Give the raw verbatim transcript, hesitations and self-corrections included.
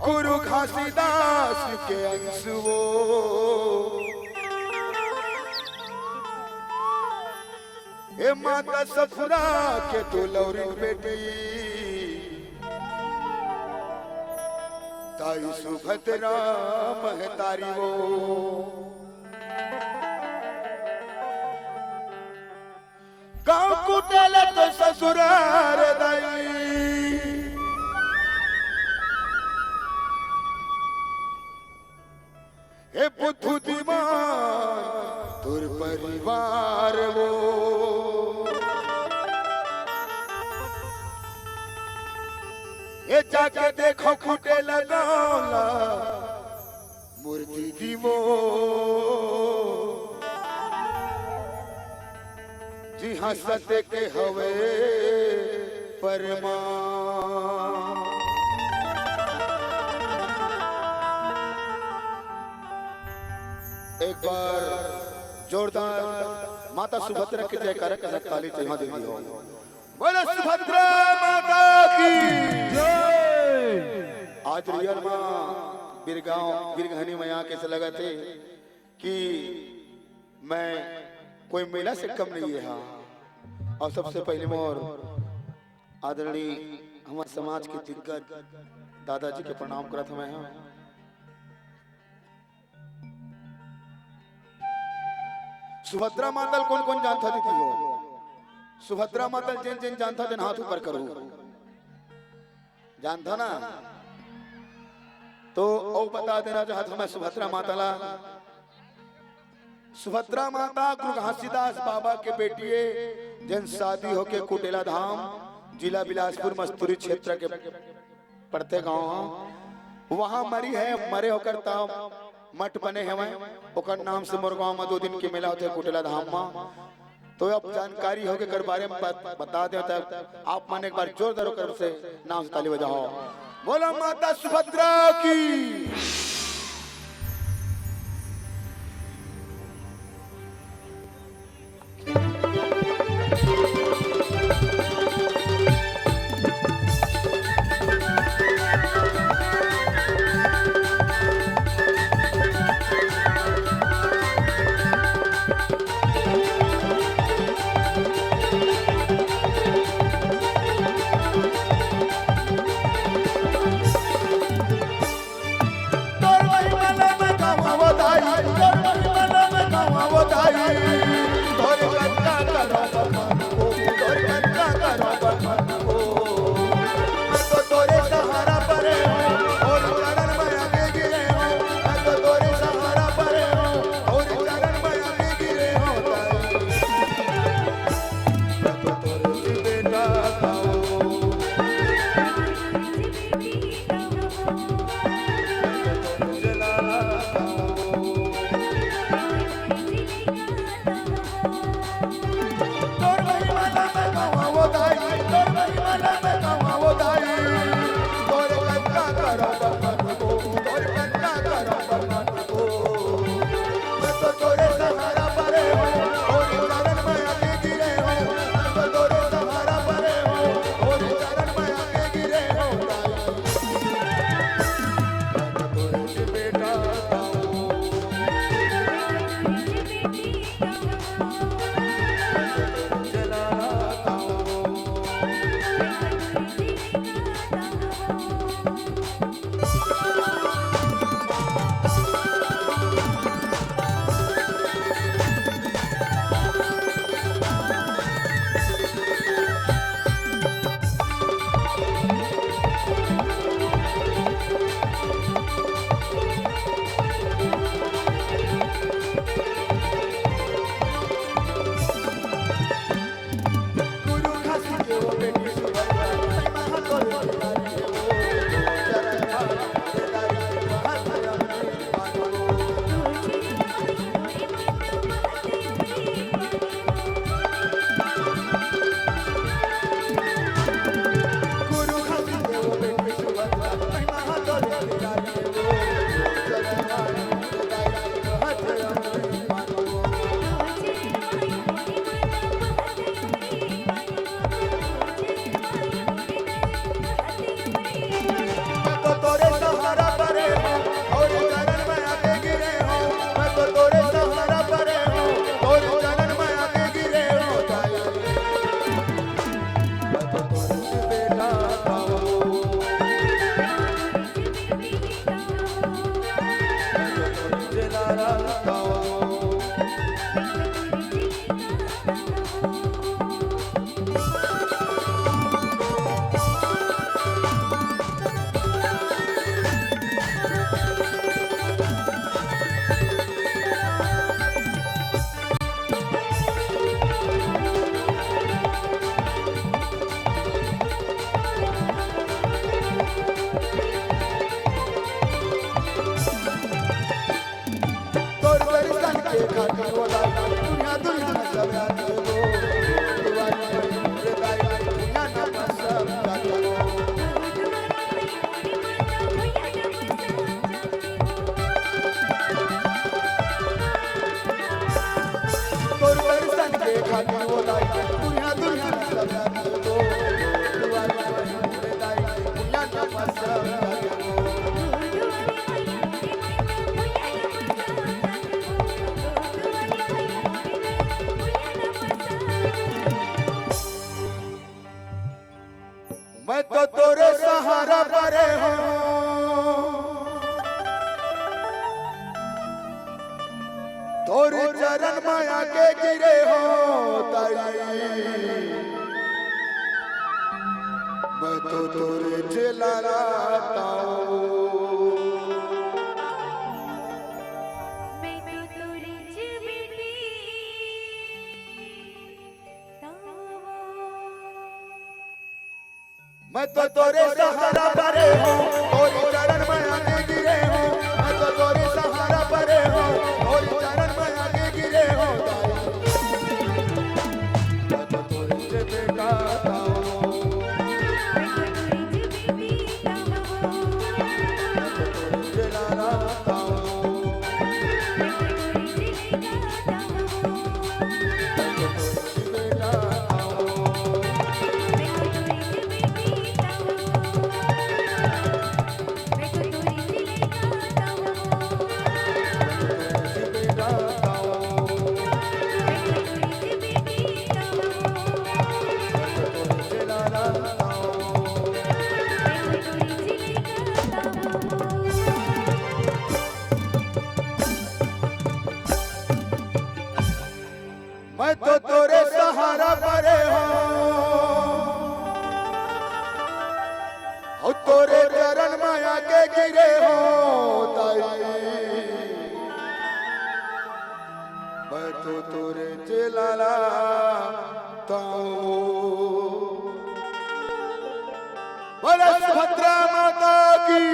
गुरु घासीदास के अंश वो। हे माता सफुरा के दुलौरी बेटी, ताई सुभद्रा महतारी वो। गाँव कुटेला तो ससुरार दाई। हे बुद्धू दीवान तोर परिवार वो। हे जाके देखो कुटेला गाँव ला। मोर दीदी वो जी हाँ सत्य के हवे परमा। एक बार जोरदार माता सुभद्रा के जयकारा के साथ ताली चढ़ा दीदी हो। बोलो सुभद्रा माता की। आज रियल माँ बिरगांव बिरगहनी में आके ऐसा लगा थे कि मैं कोई मेला से कम नहीं है। हाँ, और सबसे पहले मोर आदरणीय हमारे समाज के दिग्गज दादाजी के प्रणाम करत हमें। हाँ, सुभद्रा माता ल कोन कोन जानथा दीदी हो? सुभद्रा माता ल जेन जेन जानथा तेन हाथ ऊपर करू। जानथा ना? तो अउ बता देना चाहत हूं मैं सुभद्रा माता ला। सुभद्रा माता गुरु घासीदास बाबा के बेटी हे, जेन शादी होके कुटेला धाम, जिला बिलासपुर, मस्तूरी क्षेत्र के पड़थे गांव ह। वहां मरी हे, मरे होकर त मठ बने हवय, ओकर नाम से मोर गांव म दो दिन के मेला होथे कुटेला धाम म। तो अब जानकारी होके कर बारे में बत-, बता दें, तब आप मन एक बार जोरदार होकर से नाम से ताली बजाओ। बोलो माता सुभद्रा की। तोर दर्शन के खातिर ओ दाई, दुनिया दुनिया में सब आते हो। दुआरी पर रे दाई, दुनिया में सब आते हो। तोर दर्शन के खातिर ओ दाई, दुनिया दुनिया में सब आते हो। दुआरी पर रे दाई, दुनिया में सब आते हो। मैं तो तोरे सहारा परे हों, तोरे चरण में आके गिरे हों दाई। मैं तो तोरे चेला रहता हूँ। मैं तो तोरे सहारा परे हों, तोरे चरण में आके गिरे हों। मैं तो तोरे सहारा परे हों, तोरे चरण में आके गिरे हों दाई। मैं तो तोरे से बेटा हूँ। मैं तो तोरे से लाला हूँ। मैं तो तोरे सहारा परे हों, अउ तोरे चरण में आके गिरे हों दाई। मैं तो तोरे चेला रहता हूँ। बोले सुभद्रा माता की।